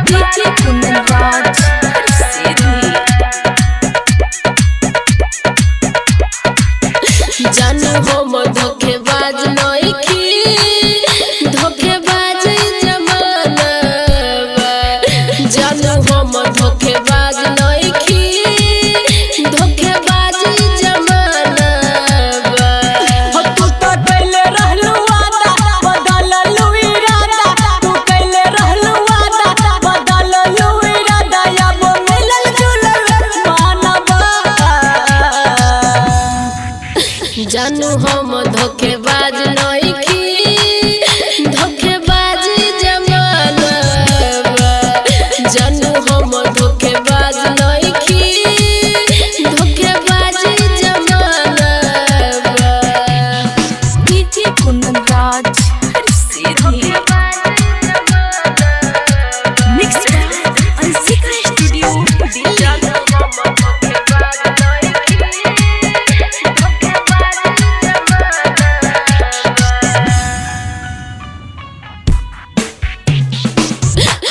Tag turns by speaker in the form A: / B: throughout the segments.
A: DJ Kundan Raj, Sidhi.
B: जानू हम धोखेबाज नइखी, धोखेबाज जमाना बा। जानू हम धोखेबाज नइखी, धोखेबाज जमाना बा।
C: हो तू तो कैले रहलू वादा बदललू इरादा, तू कैले रहलू वादा बदललू इरादा, अब मिलल जुलल मानवा।
B: जानू हम धोखेबाज नइखी, धोखेबाज जमाना बा। जानू हम धोखेबाज नइखी, धोखेबाज जमाना बा।
A: DJ Kundan Raj, Sidhi. Mixed by Ansika Studio, Delhi.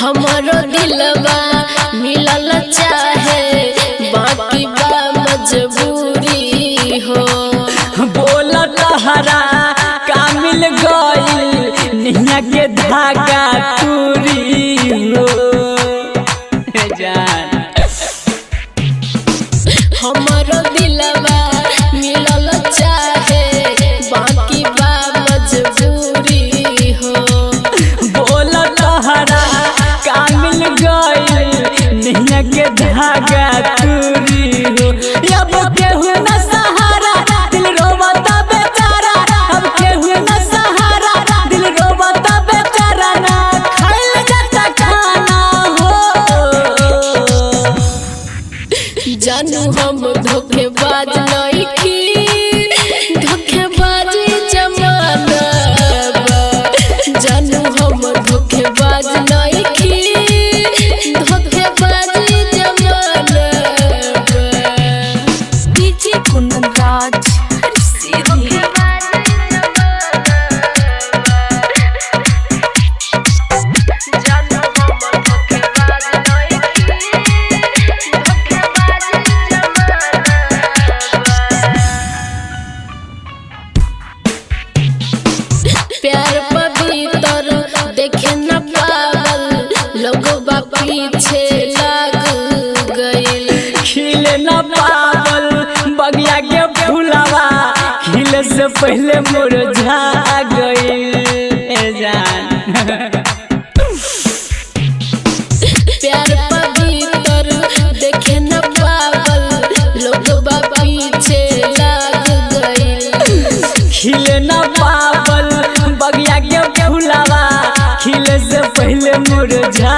B: हमरो दिलवा मिलल चाहे बाकी बा मजबूरी हो।
C: बोल तहरा का मिल गइल निहिया के धागा तूरी हो हे जान।
B: हमरो दिलवा मिलल चाहे बाकी बा मजबूरी हो।
C: बोल तहरा का मिल गइल निहिया के धागा तूरी हो, अब केहू न सहारा दिल रोवता बेचारा, अब केहू न सहारा दिल रोवता बेचारा, ना खाइल जाता खाना हो।
B: जानू हम धोखेबाज नइखी, धोखेबाज जमाना बा। जानू हम धोखेबाज नइखी, धोखेबाज जमाना बा।
A: DJ Kundan Raj, Sidhi.
B: प्यार पवित्र देखे न पावल लोग पीछे लाग गइल।
C: खिले न पावल बगिया के फुलवा, खिले से पहले मुरझा गइल ए जान।
B: प्यार पवित्र देखे न पावल लोग पीछे लाग गइल।
C: खिले न पावल बगिया के फुलवा, खिले से पहले मुरझा